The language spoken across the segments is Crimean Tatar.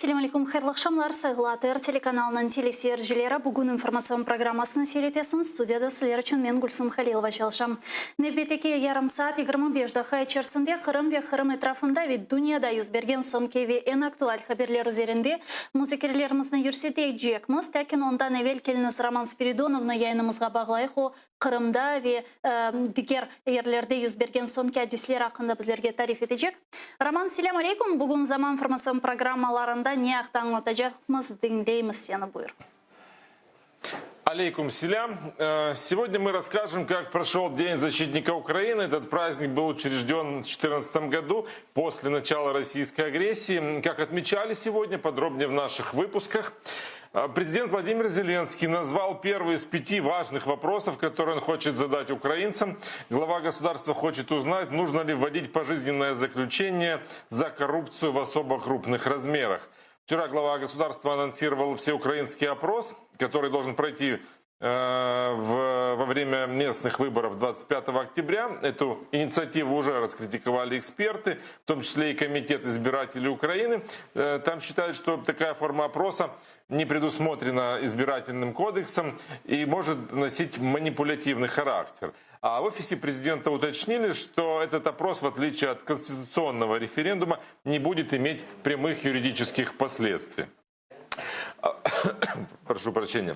Selâm aleyküm, hayırlı aqşamlar, sayğılı ATR telekanalınıñ teleseyircileri. Bugün informatsion programmasını seyir etesiñiz. Studiyada sizler içün men, Gülsum Halilova, çalışam. Nevbetteki yarım saat 25 daqqa içerisinde Qırım ve Qırım etrafında ve dünyada yüz bergen soñki ve eñ aktual haberler üzerinde muzakerelerimizni yürsetecekmiz. Lâkin ondan evel keliñiz Roman Spiridonovnı yayınımızğa bağlayıq, o, Qırımda ve diger yerlerde yüz bergen soñki adisler aqqında bizlerge tarif etecek. Roman, selâm aleyküm! Bugün Zaman informatsion programmalarında ne aqta añlatacaqmız, diñleymiz seni, buyur. Алейкум селям. Сегодня мы расскажем, как прошел День защитника Украины. Этот праздник был учрежден в 2014 году после начала российской агрессии. Как отмечали сегодня, подробнее в наших выпусках. Президент Владимир Зеленский назвал первый из пяти важных вопросов, которые он хочет задать украинцам. Глава государства хочет узнать, нужно ли вводить пожизненное заключение за коррупцию в особо крупных размерах. Вчера глава государства анонсировал всеукраинский опрос, который должен пройти во время местных выборов 25 октября. Эту инициативу уже раскритиковали эксперты, в том числе и Комитет избирателей Украины. Там считают, что такая форма опроса не предусмотрена избирательным кодексом и может носить манипулятивный характер. А в офисе президента уточнили, что этот опрос, в отличие от конституционного референдума, не будет иметь прямых юридических последствий. Прошу прощения.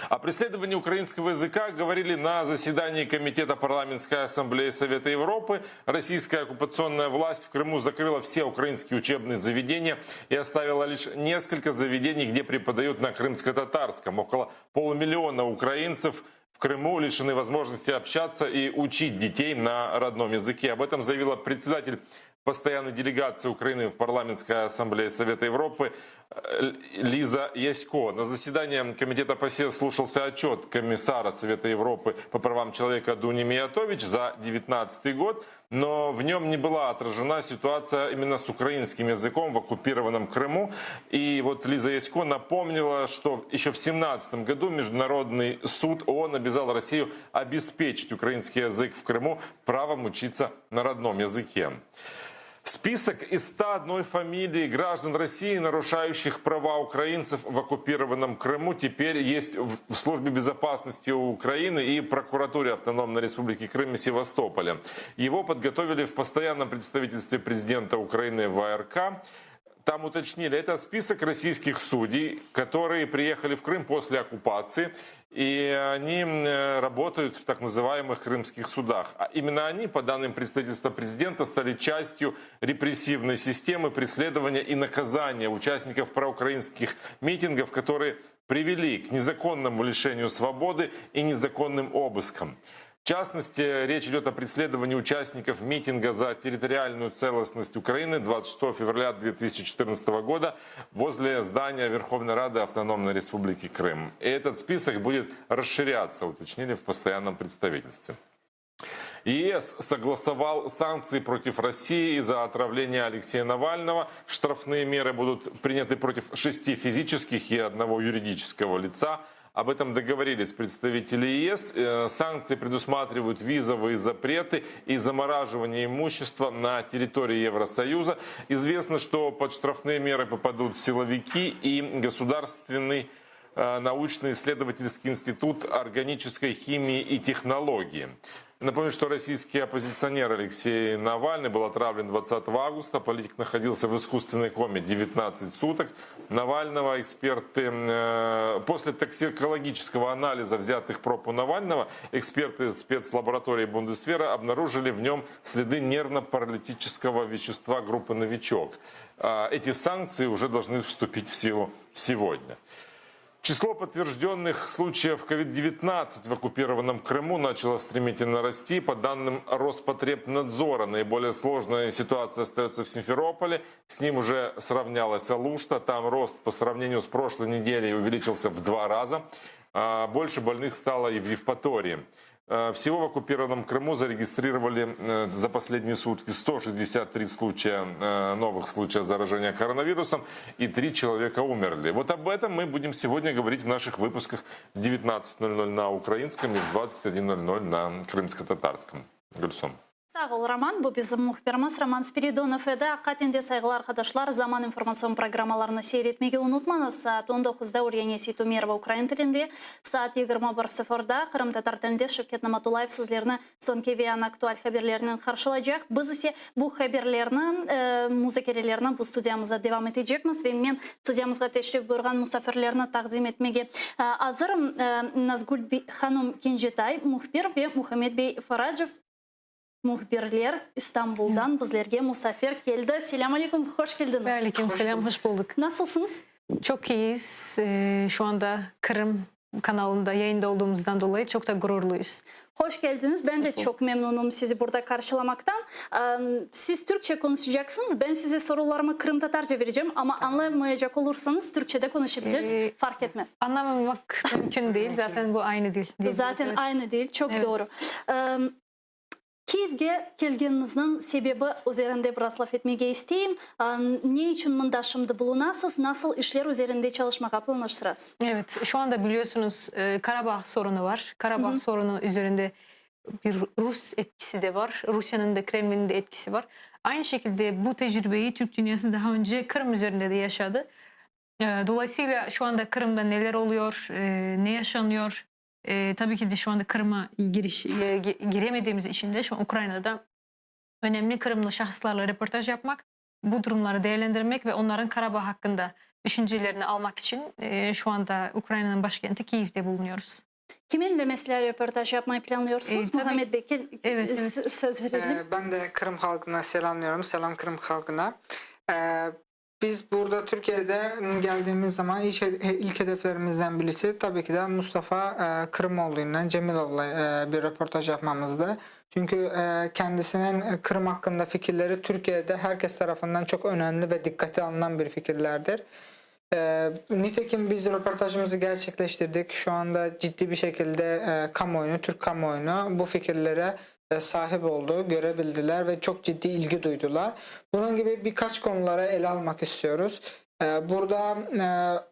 О преследовании украинского языка говорили на заседании Комитета парламентской ассамблеи Совета Европы. Российская оккупационная власть в Крыму закрыла все украинские учебные заведения и оставила лишь несколько заведений, где преподают на крымско-татарском. Около полумиллиона украинцев в Крыму лишены возможности общаться и учить детей на родном языке. Об этом заявила председатель постоянной делегации Украины в Парламентской ассамблее Совета Европы Лиза Ясько. На заседании Комитета ПАСЕ слушался отчет комиссара Совета Европы по правам человека Дуни Миятович за 2019 год, но в нем не была отражена ситуация именно с украинским языком в оккупированном Крыму. И вот Лиза Ясько напомнила, что еще в 2017 году Международный суд ООН обязал Россию обеспечить украинский язык в Крыму правом учиться на родном языке. Список из 101 фамилии граждан России, нарушающих права украинцев в оккупированном Крыму, теперь есть в Службе безопасности Украины и прокуратуре Автономной Республики Крым и Севастополя. Его подготовили в постоянном представительстве президента Украины в АРК. Там уточнили, это список российских судей, которые приехали в Крым после оккупации, и они работают в так называемых крымских судах. А именно они, по данным представительства президента, стали частью репрессивной системы преследования и наказания участников проукраинских митингов, которые привели к незаконному лишению свободы и незаконным обыскам. В частности, речь идет о преследовании участников митинга за территориальную целостность Украины 26 февраля 2014 года возле здания Верховной Рады Автономной Республики Крым. И этот список будет расширяться, уточнили в постоянном представительстве. ЕС согласовал санкции против России из-за отравления Алексея Навального. Штрафные меры будут приняты против шести физических и одного юридического лица. Об этом договорились представители ЕС. Санкции предусматривают визовые запреты и замораживание имущества на территории Евросоюза. Известно, что под штрафные меры попадут силовики и Государственный научно-исследовательский институт органической химии и технологии. Напомню, что российский оппозиционер Алексей Навальный был отравлен 20 августа. Политик находился в искусственной коме 19 суток. Навального эксперты после токсикологического анализа взятых проб у Навального, эксперты спецлаборатории Бундесвера обнаружили в нем следы нервно-паралитического вещества группы «Новичок». Эти санкции уже должны вступить в силу сегодня. Число подтвержденных случаев COVID-19 в оккупированном Крыму начало стремительно расти. По данным Роспотребнадзора, наиболее сложная ситуация остается в Симферополе. С ним уже сравнялась Алушта. Там рост по сравнению с прошлой неделей увеличился в 2 раза. Больше больных стало и в Евпатории. Всего в оккупированном Крыму зарегистрировали за последние сутки 163 новых случая заражения коронавирусом и 3 человека умерли. Вот об этом мы будем сегодня говорить в наших выпусках в 19:00 на украинском и в 21:00 на крымско-татарском. Гульсум. Sağ. Sağ ol, Roman. Bu bizim mühbirimiz Roman Spiridonov edi. Aqiqaten de, sayğılı arqadaşlar, Zaman informatsion programmalarını seyir etmege unutmañız. Saat on doquzda Uryane Seytumerova ukrain tilinde, saat 21 sıfırda qırımtatar tilinde Şevket Namatullayev sizlerni soñki ve eñ aktual haberlernen qarşılaycaq. Biz ise bu haberlerni, muzakerelerni bu studiyamızda devam etecekmiz ve men studiyamızğa teşrif buyurğan musafirlerni taqdim etmege azırım, Nazgül hanım Kencetay, mühbir, ve Muhammed bey Faracev, mühbirler, İstanbuldan bizlerge musafir keldi. Selâm aleyküm, hoş keldiñiz. Ve aleyküm selâm, hoş buldıq. Nasılsıñız? Çoq iyiyiz. Şu anda Qırım kanalında yayında olduğumuzdan dolayı çoq da gururluyız. Hoş keldiñiz. Ben de çoq memnunım sizi burada qarşılamaqtan. Siz türkçe konuşacaqsıñız, ben size sorularımı qırımtatarca vereceğim, amma añlamayacaq olursañız, türkçe de konuşabiliriz, farq etmez. Añlamamaq mümkün değil, zaten bu aynı dil. Zaten aynı dil, çoq doğru. Kiyevge kelgeniñizniñ sebebi üzerinde biraz laf etmege isteyim. Ne içün mında şimdi bulunasız, nasıl işler üzerinde çalışmağa planlaştırasız? Evet, şu anda biliyorsunuz Karabağ sorunu var. Karabağ sorunu üzerinde bir rus etkisi de var. Rusiyanıñ da, Kremlniñ de etkisi var. Aynı şekilde bu tecrübeyi Türk dünyası daha önce Qırım üzerinde de yaşadı. Dolayısıyla şu anda Qırımda neler oluyor, ne yaşanıyor, Tabii ki de şu anda Qırıma giriş giremediğimiz içün de şu an Ukrainada önemli qırımlı şahıslarla röportaj yapmaq, bu durumları değerlendirmek ve onların Karabağ haqqında düşüncelerini almaq içün şu anda Ukrainanıñ başkenti Kiyevde bulunuyoruz. Kiminle meselâ röportaj yapmayı planlıyorsunuz? Muhammed bey, kel, söz verelim. Ben de Qırım halqına selamlıyorum. Selam Qırım halqına. Biz burada Türkiye'de geldiğimiz zaman ilk, ilk hedeflerimizden birisi tabii ki de Mustafa e, Kırımoğlu'yla Cemilov'la e, bir röportaj yapmamızdı. Çünkü e, kendisinin Kırım hakkında fikirleri Türkiye'de herkes tarafından çok önemli ve dikkate alınan bir fikirlerdir. E, nitekim biz röportajımızı gerçekleştirdik. Şu anda ciddi bir şekilde e, kamuoyunu, Türk kamuoyunu bu fikirlere e, sahip oldu, görebildiler ve çok ciddi ilgi duydular. Bunun gibi birkaç konulara ele almak istiyoruz. E, burada e,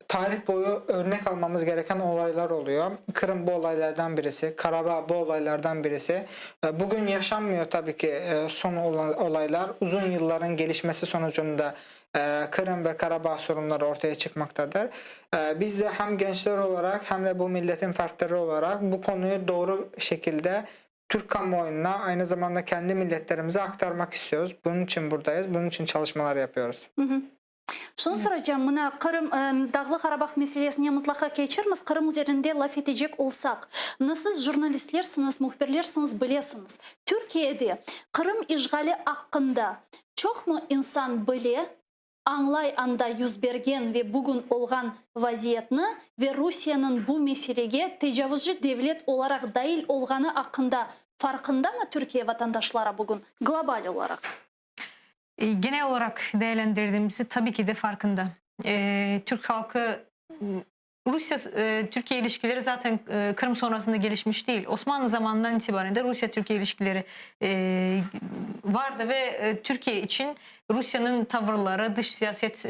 tarih boyu örnek almamız gereken olaylar oluyor. Kırım bu olaylardan birisi, Karabağ bu olaylardan birisi. Bugün yaşanmıyor tabii ki son olaylar. Uzun yılların gelişmesi sonucunda Kırım ve Karabağ sorunları ortaya çıkmaktadır. Biz de hem gençler olarak hem de bu milletin fertleri olarak bu konuyu doğru şekilde Türk kamuoyuna aynı zamanda kendi milletlerimize aktarmak istiyoruz. Bunun için buradayız. Bunun için çalışmalar yapıyoruz. Şunı soracağım, mına Qırım, Dağlı Qarabağ meselesine mıtlaqa keçermiz, Qırım üzerinde laf etecek olsaq, mına siz jurnalistlersiñiz, mühbirlersiñiz, bilesiñiz, Türkiyede Qırım işğali aqqında çoqmı insan bile, añlay anda yüz bergen ve bugün olğan vaziyetni ve Rusiyeniñ bu meselege tecavuzcı devlet olaraq dail olğanı aqqında farqındamı Türkiye vatandaşları bugün, global olaraq? Genel olaraq değerlendirdiğimizde tabii ki de farqında. Türk halqı Rusya, Türkiye ilişkileri zaten Kırım sonrasında gelişmiş değil. Osmanlı zamanından itibaren de Rusya-Türkiye ilişkileri vardı ve Türkiye için Rusya'nın tavırları, dış siyaset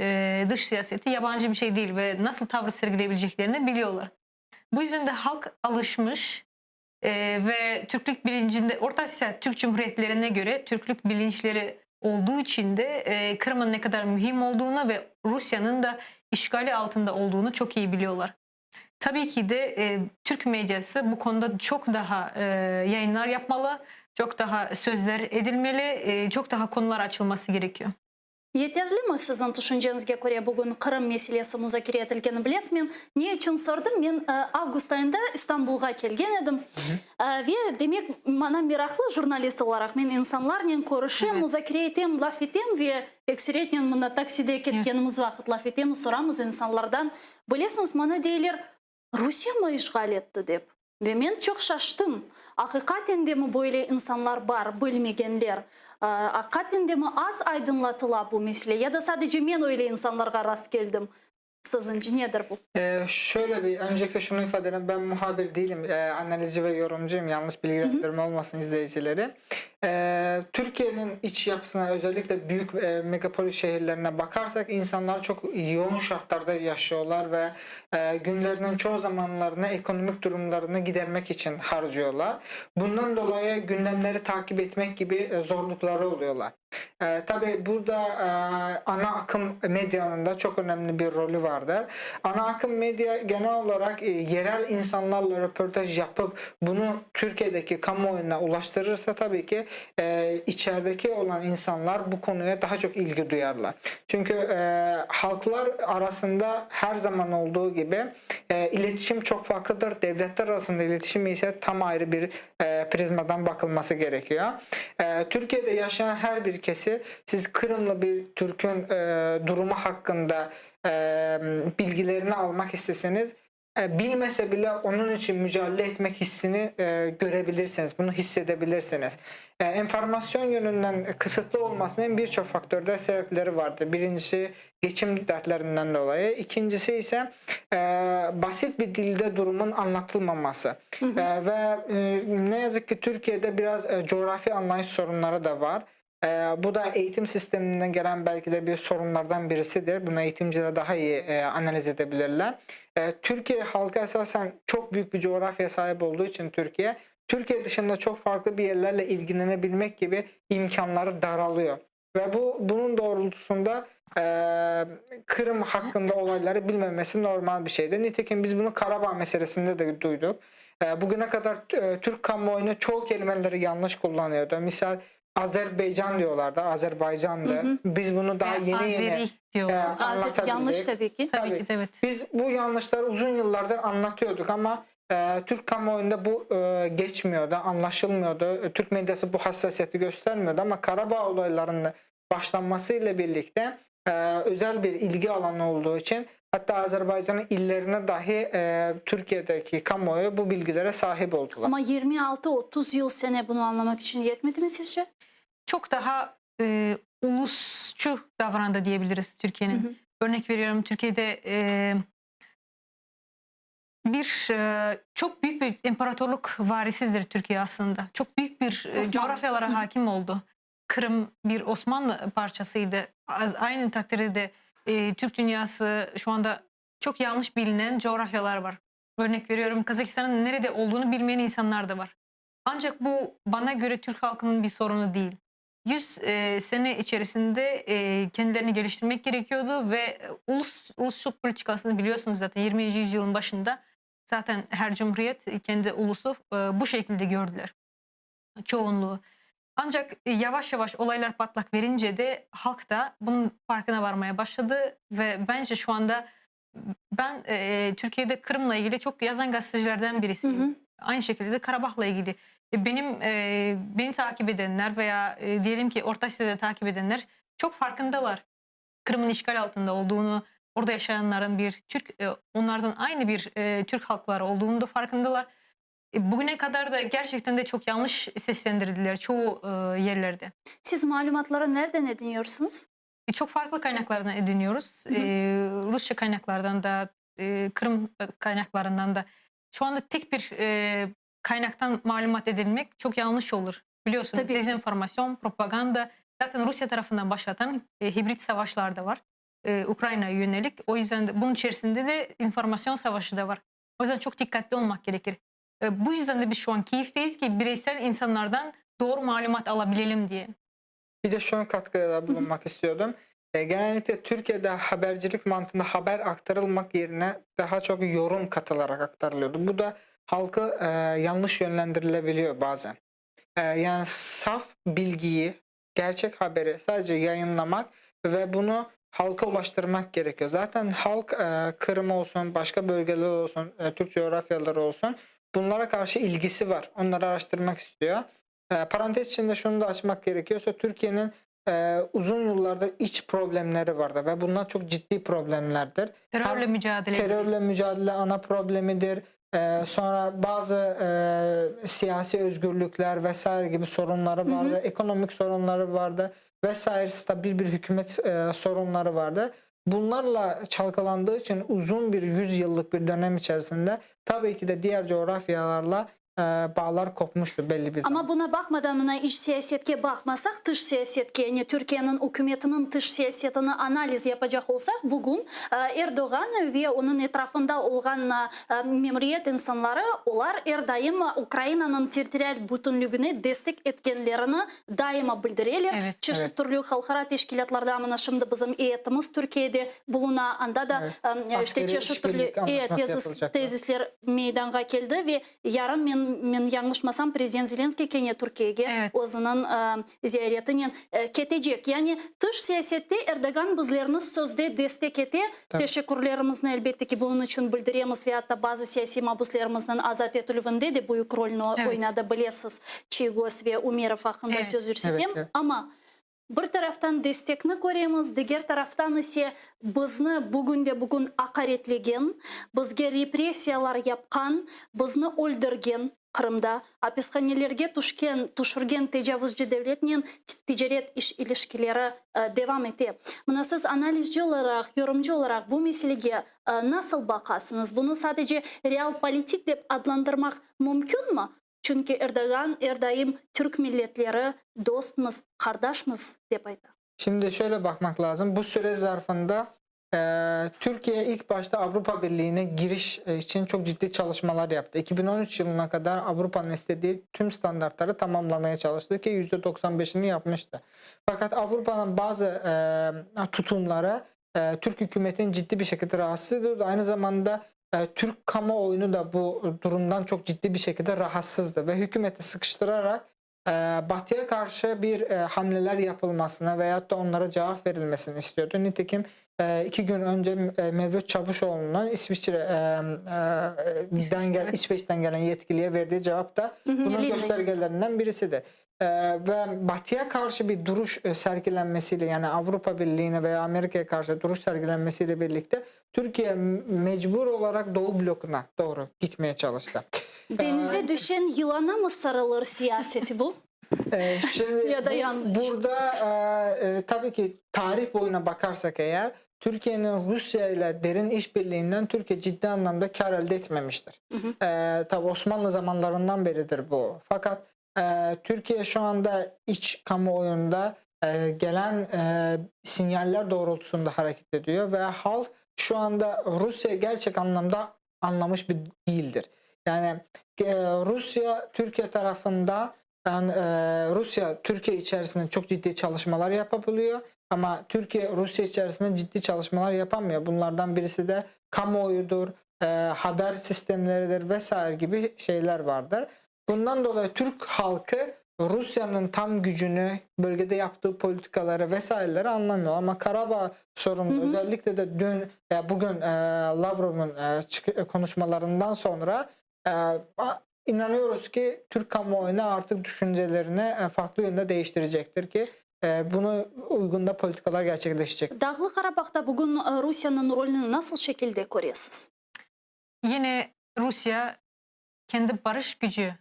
dış siyaseti yabancı bir şey değil ve nasıl tavır sergileyebileceklerini biliyorlar. Bu yüzden de halk alışmış ve Türklük bilincinde Orta Asya Türk Cumhuriyetlerine göre Türklük bilinçleri olduğu için de Kırım'ın ne kadar mühim olduğunu ve Rusya'nın da işgali altında olduğunu çok iyi biliyorlar. Tabii ki de Türk medyası bu konuda çok daha yayınlar yapmalı, çok daha sözler edilmeli, çok daha konular açılması gerekiyor. Yeterlimi, siziñ tüşünceñizge köre, bugün Qırım meselesi muzakere etilgeni bilesiz? Men ne içün sordım, men avgust ayında İstanbulğa kelgen edim ve, demek, maña meraqlı jurnalist olaraq, men insanlarnen körüşem, muzakere etem, laf etem ve ekseriyetnen mında takside ketkenimiz vaqıt laf etemiz, soramız insanlardan. Bilesiñiz, maña deyler, Rusiye mi işğal etti dep. Ve men çoq şaştım, aqiqaten de mi böyle insanlar bar, bilmegenler? Aqiqaten de mi az aydınlatıla bu mesele ya da sadece men öyle insanlarğa rast keldim? Siziñce nedir bu? Şöyle bir, öncelikle şunu ifade edeyim, ben muhabir değilim, analizci ve yorumcuyum, yanlış bilgilendirme olmasın izleyicileri. E, Türkiye'nin iç yapısına özellikle büyük e, megapolis şehirlerine bakarsak insanlar çok yoğun şartlarda yaşıyorlar ve e, günlerinin çoğu zamanlarını ekonomik durumlarını gidermek için harcıyorlar. Bundan dolayı gündemleri takip etmek gibi e, zorlukları oluyorlar. E, tabii burada e, ana akım medyanın da çok önemli bir rolü vardır. Ana akım medya genel olarak e, yerel insanlarla röportaj yapıp bunu Türkiye'deki kamuoyuna ulaştırırsa tabii ki e, içerideki olan insanlar bu konuya daha çok ilgi duyarlar. Çünkü e, halklar arasında her zaman olduğu gibi e, iletişim çok farklıdır. Devletler arasında iletişim ise tam ayrı bir e, prizmadan bakılması gerekiyor. E, Türkiye'de yaşayan her bir kesi siz Kırımlı bir Türk'ün e, durumu hakkında e, bilgilerini almak isteseniz e, bilmese bile onun için mücadele etmek hissini e, görebilirsiniz. Bunu hissedebilirsiniz. E, enformasyon yönünden kısıtlı olmasının birçok faktörde sebepleri vardır. Birincisi geçim dertlerinden dolayı. İkincisi ise e, basit bir dilde durumun anlatılmaması. E, ve e, ne yazık ki Türkiye'de biraz e, coğrafi anlayış sorunları da var. E, bu da eğitim sisteminden gelen belki de bir sorunlardan birisidir. Bunu eğitimciler daha iyi e, analiz edebilirler. E, Türkiye halkı esasen çok büyük bir coğrafya sahip olduğu için Türkiye, Türkiye dışında çok farklı bir yerlerle ilgilenebilmek gibi imkanları daralıyor. Ve bu bunun doğrultusunda e, Kırım hakkında olayları bilmemesi normal bir şeydi. Nitekim biz bunu Karabağ meselesinde de duyduk. E, bugüne kadar e, Türk kamuoyunu çoğu kelimeleri yanlış kullanıyordu. Misal Azerbaycan diyorlardı, Azerbaycan'dı. Biz bunu daha Veya yeni yeni Azeri diyorlar. e, Azeri- anlatabildik. yanlış tabii ki. tabii, tabii. ki de evet. Biz bu yanlışları uzun yıllardır anlatıyorduk ama e, Türk kamuoyunda bu e, geçmiyordu, anlaşılmıyordu. E, Türk medyası bu hassasiyeti göstermiyordu ama Karabağ olaylarının başlanmasıyla birlikte e, özel bir ilgi alanı olduğu için hatta Azerbaycan'ın illerine dahi e, Türkiye'deki kamuoyu bu bilgilere sahip oldular. Ama 26-30 yıl sene bunu anlamak için yetmedi mi sizce? Çok daha e, ulusçu davrandı diyebiliriz Türkiye'nin. Hı hı. Örnek veriyorum Türkiye'de e, bir e, çok büyük bir imparatorluk varisidir Türkiye aslında. Çok büyük bir e, Osmanlı. coğrafyalara hakim oldu. Kırım bir Osmanlı parçasıydı. Az- Aynı takdirde de e, Türk dünyası şu anda çok yanlış bilinen coğrafyalar var. Örnek veriyorum Kazakistan'ın nerede olduğunu bilmeyen insanlar da var. Ancak bu bana göre Türk halkının bir sorunu değil. 100 e, sene içerisinde e, kendilerini geliştirmek gerekiyordu ve e, ulus ulusçuluk politikasını biliyorsunuz zaten 20. yüzyılın başında zaten her cumhuriyet kendi ulusu e, bu şekilde gördüler çoğunluğu. Ancak e, yavaş yavaş olaylar patlak verince de halk da bunun farkına varmaya başladı ve bence şu anda ben e, Türkiye'de Kırım'la ilgili çok yazan gazetecilerden birisiyim. Hı hı. Aynı şekilde de Karabağ'la ilgili. E, Benim e, beni takip edenler veya e, diyelim ki Orta Asya'da takip edenler çok farkındalar. Kırım'ın işgal altında olduğunu, orada yaşayanların bir Türk, e, onlardan aynı bir e, Türk halkları olduğunu da farkındalar. E, Bugüne kadar da gerçekten de çok yanlış seslendirdiler çoğu e, yerlerde. Siz malumatları nereden ediniyorsunuz? E, Çok farklı kaynaklardan ediniyoruz. Hı hı. E, Rusça kaynaklardan da, e, Kırım kaynaklarından da. Şu anda tek bir e, kaynaktan malumat edinmek çok yanlış olur. Biliyorsunuz Tabii. dezenformasyon, propaganda zaten Rusya tarafından başlatan e, hibrit savaşlar da var. E, Ukrayna'ya yönelik. O yüzden de bunun içerisinde de informasyon savaşı da var. O yüzden çok dikkatli olmak gerekir. E, bu yüzden de biz şu an Kiev'deyiz ki bireysel insanlardan doğru malumat alabilelim diye. Bir de şunu katkıda bulunmak istiyordum. E, genellikle Türkiye'de habercilik mantığında haber aktarılmak yerine daha çok yorum katılarak aktarılıyordu. Bu da halkı e, yanlış yönlendirilebiliyor bazen. E, yani saf bilgiyi, gerçek haberi sadece yayınlamak ve bunu halka ulaştırmak gerekiyor. Zaten halk e, Kırım olsun, başka bölgeler olsun, e, Türk coğrafyaları olsun bunlara karşı ilgisi var. Onları araştırmak istiyor. E, parantez içinde şunu da açmak gerekiyorsa Türkiye'nin e, uzun yıllardır iç problemleri vardı ve bunlar çok ciddi problemlerdir. Terörle Hem mücadele. Terörle mücadele ana problemidir. E, sonra bazı e, siyasi özgürlükler vesaire gibi sorunları vardı. Ekonomik sorunları vardı vesaire stabil bir hükümet e, sorunları vardı. Bunlarla çalkalandığı için uzun bir 100 yıllık bir dönem içerisinde tabii ki de diğer coğrafyalarla e, bağlar kopmuştu belli bir zaman. Amma buna baqmadan, mına iç siyasetke baqmasaq, tış siyasetke, yani Türkiyeniñ ükümetiniñ tış siyasetini analiz yapacaq olsaq, bugün Erdoğan ve onıñ etrafında olğan memuriyet insanları, olar er daim Ukrainanıñ territorial bütünlügine destek etkenlerini daima bildireler. Evet. Çeşit Evet. türlü halqara teşkilâtlarda, mına şimdi bizim eyetimiz Türkiyede buluna, anda da işte Askeriy çeşit türlü işbirlik anlaşması yapılacaq. tezisler meydanğa keldi ve yarın, men men yañlışmasam, prezident Zelenskıy kene Türkiyege Evet. özüniñ ziyaretinen ketecek. Yani tış siyasette Erdoğan bizlerni sözde destek ete, Tabii. teşekkürlerimizni, elbette ki, bunıñ içün bildiremiz ve atta bazı siyasiy mabuslerimizniñ azat etilüvinde de büyük rolni Evet. oynadı, bilesiz, Çiygoz ve Umerov aqqında Evet. söz yürsetem. Evet, evet. Amma bir taraftan destekni köremiz, diger taraftan ise bizni bugünde-bugün aqaretlegen, bizge repressiyalar yapqan, bizni öldürgen, Qırımda apishanelerge tüşken, tüşürgen tecavuzcı devletnen ticaret iş ilişkileri devam ete. Mına siz analizci olaraq, yorumcı olaraq bu meselege nasıl baqasıñız? Bunı sadece realpolitik dep adlandırmaq mümkünmi? Çünki Erdoğan er daim türk milletleri dostmız, qardaşmız dep ayta. Şimdi şöyle bakmak lazım. Bu süre zarfında Türkiye ilk başta Avrupa Birliği'ne giriş için çok ciddi çalışmalar yaptı. 2013 yılına kadar Avrupa'nın istediği tüm standartları tamamlamaya çalıştı ki %95'ini yapmıştı. Fakat Avrupa'nın bazı tutumları Türk hükümetini ciddi bir şekilde rahatsız ediyordu. Aynı zamanda Türk kamuoyunu da bu durumdan çok ciddi bir şekilde rahatsızdı ve hükümeti sıkıştırarak Batı'ya karşı bir hamleler yapılmasını veyahut da onlara cevap verilmesini istiyordu. Nitekim 2 gün önce Mevlüt Çavuşoğlu'nun İsviçre den gel, İsveç'ten gelen yetkiliye verdiği cevap da bunun Lindley. göstergelerinden birisidir. Ve Batı'ya karşı bir duruş sergilenmesiyle yani Avrupa Birliği'ne veya Amerika'ya karşı duruş sergilenmesiyle birlikte Türkiye mecbur olarak Doğu blokuna doğru gitmeye çalıştı. Deñize tüşken yılana mı sarılır siyaseti bu? Şimdi Ya da yanlış. burada tabii ki tarih boyuna bakarsak eğer Türkiye'nin Rusya ile derin işbirliğinden Türkiye ciddi anlamda kar elde etmemiştir. Tabii Osmanlı zamanlarından beridir bu. Fakat Türkiye şu anda iç kamuoyunda gelen sinyaller doğrultusunda hareket ediyor ve halk şu anda Rusya gerçek anlamda anlamış bir değildir. Yani Rusya Türkiye tarafından yani, Rusya Türkiye içerisinde çok ciddi çalışmalar yapabiliyor ama Türkiye Rusya içerisinde ciddi çalışmalar yapamıyor. Bunlardan birisi de kamuoyudur, haber sistemleridir vesaire gibi şeyler vardır. Bundan dolayı Türk halkı Rusya'nın tam gücünü, bölgede yaptığı politikaları vesaireleri anlamıyor. Ama Karabağ sorunu özellikle de dün bugün Lavrov'un konuşmalarından sonra inanıyoruz ki Türk kamuoyunu artık düşüncelerini farklı yönde değiştirecektir ki bunu uygun da politikalar gerçekleşecek. Dağlı Qarabağda bugün Rusiyeniñ rolüni nasıl şekilde köresiz? Yine Rusya kendi barış gücü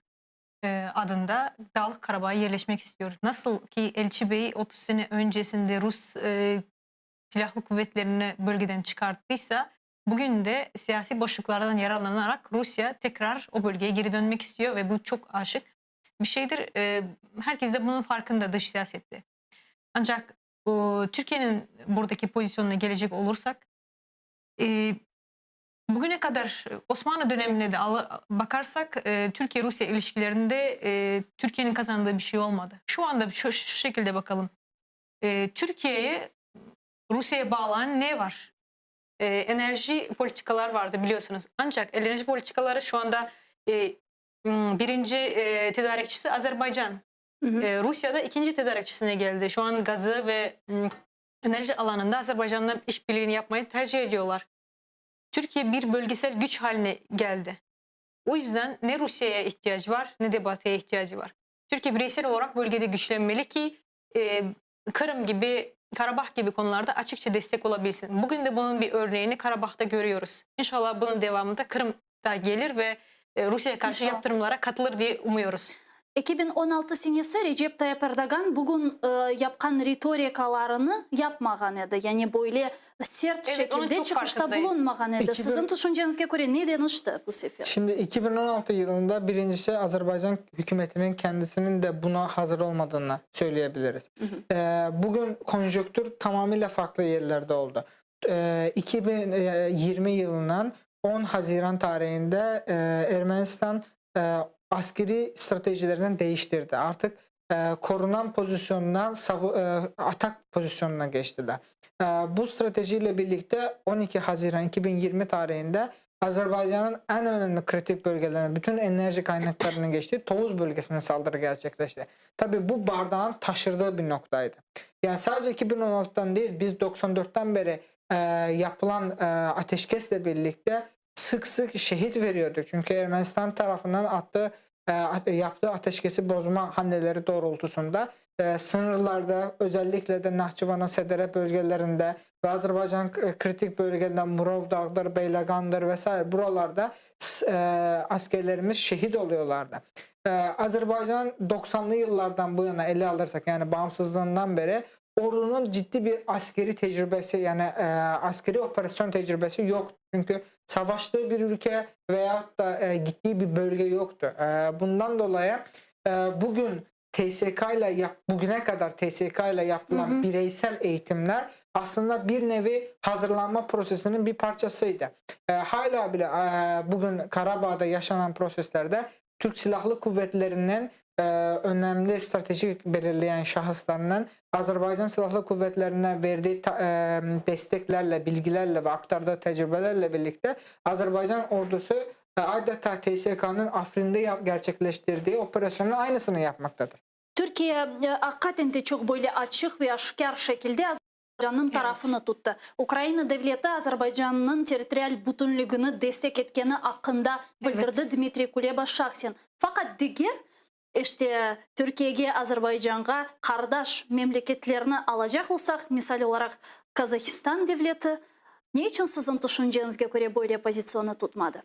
adında Dağlık Karabağ'a yerleşmek istiyor. Nasıl ki Elçi Bey 30 sene öncesinde Rus silahlı kuvvetlerini bölgeden çıkarttıysa bugün de siyasi boşluklardan yararlanarak Rusya tekrar o bölgeye geri dönmek istiyor ve bu çok aşık bir şeydir. Herkes de bunun farkında dış siyasette. Ancak Türkiye'nin buradaki pozisyonuna gelecek olursak bugüne kadar Osmanlı dönemine de bakarsak Türkiye-Rusya ilişkilerinde Türkiye'nin kazandığı bir şey olmadı. Şu anda şu şekilde bakalım. Türkiye'ye Rusya'ya bağlayan ne var? Enerji politikalar vardı biliyorsunuz. Ancak enerji politikaları şu anda birinci tedarikçisi Azerbaycan. Rusya da ikinci tedarikçisine geldi. Şu an gazı ve enerji alanında Azerbaycan'la işbirliğini yapmayı tercih ediyorlar. Türkiye bir bölgesel güç haline geldi. O yüzden ne Rusya'ya ihtiyacı var ne de Batı'ya ihtiyacı var. Türkiye bireysel olarak bölgede güçlenmeli ki Kırım gibi, Karabağ gibi konularda açıkça destek olabilsin. Bugün de bunun bir örneğini Karabağ'da görüyoruz. İnşallah bunun devamında Kırım da gelir ve Rusya'ya karşı İnşallah. yaptırımlara katılır diye umuyoruz. 2016 senesi Recep Tayyip Erdoğan bugün yapqan ritorikalarını yapmağan edi, yani böyle sert Evet, onun şekilde çok çıqışta farkındayız. bulunmağan edi. 2000 Siziñ tüşünceñizge köre ne deñişti bu sefer? Şimdi 2016 yılında birincisi Azerbaycan hükümetinin kendisinin de buna hazır olmadığını söyleyebiliriz. Ee, bugün konjonktür tamamıyla farklı yerlerde oldu. Ee, 2020 yılının 10 Haziran tarihinde e, Ermənistan e, askeri stratejilerini değiştirdi. Artık e, korunan pozisyondan savu- e, atak pozisyonuna geçtiler. E, bu stratejiyle birlikte 12 Haziran 2020 tarihinde Azerbaycan'ın en önemli kritik bölgelerine, bütün enerji kaynaklarının geçtiği Tovuz bölgesine saldırı gerçekleşti. Tabii bu bardağın taşırdığı bir noktaydı. Yani sadece 2016'dan değil, biz 94'ten beri e, yapılan e, ateşkesle birlikte sık sık şehit veriyorduk. Çünkü Ermənistan tarafından attığı e, yaptığı ateşkesi bozma hamleleri doğrultusunda e, sınırlarda özellikle de Nahçıvan'ın Sedere bölgelerinde ve Azerbaycan e, kritik bölgelerinden Murov Dağı'dır, Beyləqan'dır vesaire buralarda e, askerlerimiz şehit oluyorlardı. E, Azerbaycan 90'lı yıllardan bu yana ele alırsak yani bağımsızlığından beri ordunun ciddi bir askeri tecrübesi yani e, askeri operasyon tecrübesi yok. Çünkü savaştığı bir ülke veyahut da e, gittiği bir bölge yoktu. E, bundan dolayı e, bugün TSK ile yap, bugüne kadar TSK ile yapılan Hı hı. bireysel eğitimler aslında bir nevi hazırlanma prosesinin bir parçasıydı. E, hala bile e, bugün Karabağ'da yaşanan proseslerde Türk Silahlı Kuvvetleri'nin e, önemli stratejik belirleyen şahıslarının Azerbaycan Silahlı Kuvvetlerine verdiği ta- e, desteklerle, bilgilerle ve aktardığı tecrübelerle birlikte Azerbaycan ordusu e, adeta TSK'nın Afrin'de yap- gerçekleştirdiği operasyonun aynısını yapmaktadır. Türkiye aqiqaten de çoq böyle açıq ve aşkâr şekilde Azerbaycannıñ Evet. tarafını tuttı. Ukraina devleti Azerbaycannıñ territorial bütünligini destek etkeni aqqında bildirdi Dmitriy Kuleba şahsen. Faqat diger, işte, Türkiyege, Azerbaycanğa qardaş memleketlerni alacaq olsaq, misal olaraq, Qazahistan devleti, ne içün siziñ tüşünceñizge köre böyle pozitsiyonı tutmadı?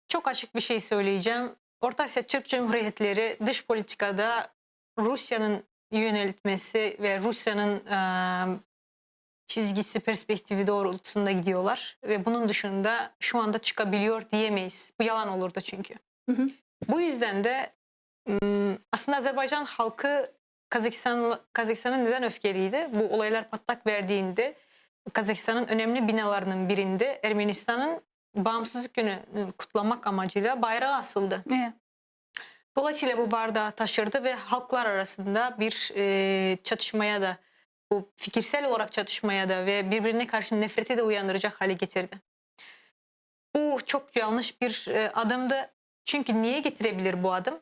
Çok açık bir şey söyleyeceğim. Orta Asya Türk Cumhuriyetleri dış politikada Rusya'nın yöneltmesi ve Rusya'nın e, çizgisi, perspektifi doğrultusunda gidiyorlar. Ve bunun dışında şu anda çıkabiliyor diyemeyiz. Bu yalan olurdu çünkü. Hı hı. Bu yüzden de m, aslında Azerbaycan halkı Kazakistan Kazakistan'a neden öfkeliydi? Bu olaylar patlak verdiğinde Kazakistan'ın önemli binalarının birinde Ermenistan'ın bağımsızlık gününü kutlamak amacıyla bayrağı asıldı. Evet. Dolayısıyla bu bardağı taşırdı ve halklar arasında bir e, çatışmaya da bu fikirsel olarak çatışmaya da ve birbirine karşı nefreti de uyandıracak hale getirdi. Bu çok yanlış bir e, adımdı. Çünkü niye getirebilir bu adım?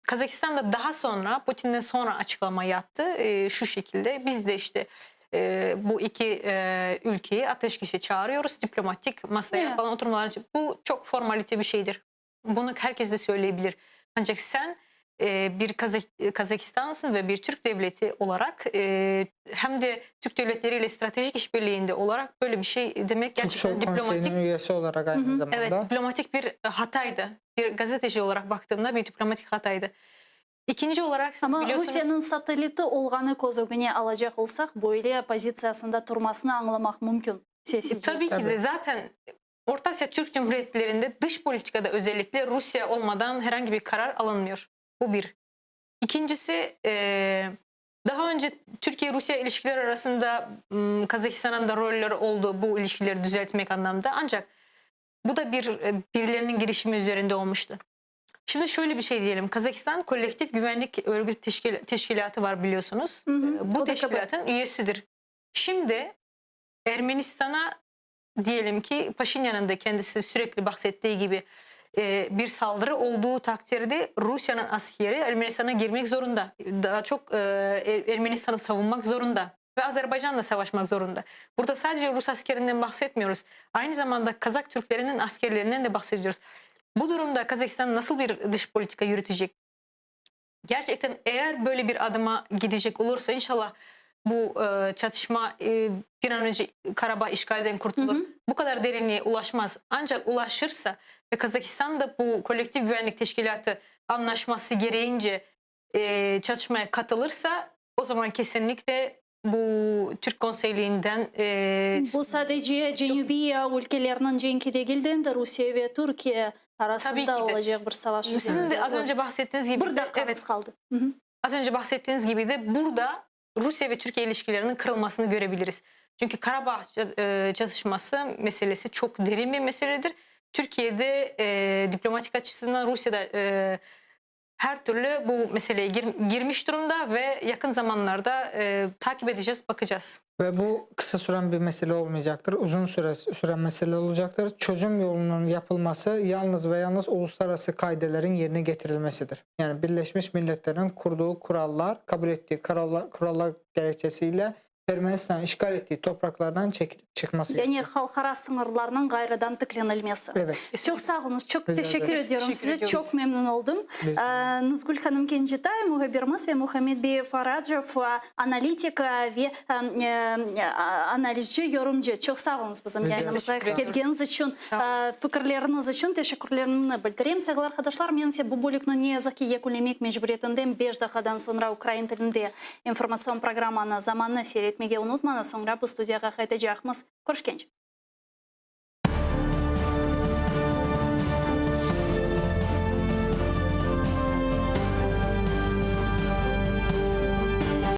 Kazakistan da daha sonra Putin'den sonra açıklama yaptı. E, şu şekilde biz de işte e, bu iki e, ülkeyi ateşkese çağırıyoruz. Diplomatik masaya Evet. falan oturmalar için. Bu çok formalite bir şeydir. Bunu herkes de söyleyebilir. Ancak sen e, bir Kazak Kazakistan'sın ve bir Türk devleti olarak e, hem de Türk devletleriyle stratejik işbirliğinde olarak böyle bir şey demek gerçekten Türk diplomatik Konseyi'nin üyesi olarak aynı Hı hı. zamanda. Evet, diplomatik bir hataydı. Bir gazeteci olarak baktığımda bir diplomatik hataydı. İkinci olarak siz Amma biliyorsunuz Rusiyeniñ satelliti olğanı köz ögüne alacaq olsaq, böyle pozitsiyasında turmasını añlamaq mümkün, siyasiy E, tabii ki Tabii. de zaten Orta Asya Türk Cumhuriyetlerinde dış politikada özellikle Rusya olmadan herhangi bir karar alınmıyor. Bu bir. İkincisi e, daha önce Türkiye-Rusya ilişkileri arasında m, Kazakistan'ın da rolleri oldu bu ilişkileri düzeltmek anlamda. Ancak bu da bir e, birilerinin girişimi üzerinde olmuştu. Şimdi şöyle bir şey diyelim. Kazakistan Kolektif Güvenlik Örgüt Teşkil- Teşkilatı var biliyorsunuz. Hı hı. E, Bu ODKB. teşkilatın üyesidir. Şimdi Ermenistan'a diyelim ki Paşinyan'ın da kendisi sürekli bahsettiği gibi e, bir saldırı olduğu takdirde Rusya'nın askeri Ermenistan'a girmek zorunda. Daha çok e, Ermenistan'ı savunmak zorunda ve Azerbaycan'la savaşmak zorunda. Burada sadece Rus askerinden bahsetmiyoruz. Aynı zamanda Kazak Türklerinin askerlerinden de bahsediyoruz. Bu durumda Kazakistan nasıl bir dış politika yürütecek? Gerçekten eğer böyle bir adıma gidecek olursa inşallah Bu e, çatışma e, bir an önce Karabağ işgalden kurtulur. Bu kadar derinliğe ulaşmaz. Ancak ulaşırsa ve Kazakistan da bu kolektif güvenlik teşkilatı anlaşması gereğince e, çatışmaya katılırsa o zaman kesinlikle bu Türk Konseyliğinden e, Bu sadece Cenübiy ülkeleriniñ cenki degil de, endi Rusiye ve Türkiye arasında Tabii ki de. olacaq bir savaş. sizin de az önce bahsettiğiniz gibi bir de, daqiqamız evet qaldı. Hı hı. Az önce bahsettiğiniz gibi de burada Rusya ve Türkiye ilişkilerinin kırılmasını görebiliriz. Çünkü Karabağ e, çatışması meselesi çok derin bir meseledir. Türkiye'de e, diplomatik açısından Rusya'da e, her türlü bu meseleye gir- girmiş durumda ve yakın zamanlarda e, takip edeceğiz, bakacağız. Ve bu kısa süren bir mesele olmayacaktır. Uzun süre süren mesele olacaktır. Çözüm yolunun yapılması yalnız ve yalnız uluslararası kaidelerin yerine getirilmesidir. Yani Birleşmiş Milletler'in kurduğu kurallar, kabul ettiği kurallar, kurallar gerekçesiyle Ermenistan'ın işgal ettiği topraklardan çekilip çıkması Yani gerekir. halqara sıñırlarnıñ ğayrıdan tiklenilmesi. Evet. Çoq sağ oluñız, çoq Rica teşekkür ederiz. ediyorum Teşekkür size. ediyoruz. Çoq memnün oldum. Biz- Ee, Nuzgül hanım Kencetay, mühbirimiz ve Muhammed Bey Faracev, e, analitik e, ve e, e, analizci, yorumcı. Çoq sağ oluñız bizim Rica yayınımızğa ederiz. kelgeniñiz içün, Sağ e, fikirleriñiz içün teşekkürlerimni bildirem. Sayğılı arqadaşlar, men ise bu bölükni ne yazıq ki yekünlemek mecburiyetindem. 5 daqiqadan soñra ukrain tilinde informatsion programmanı Zamannı seyir etmege unutmañız. Soñra bu studiyağa qaytacaqmız. Körüşkence.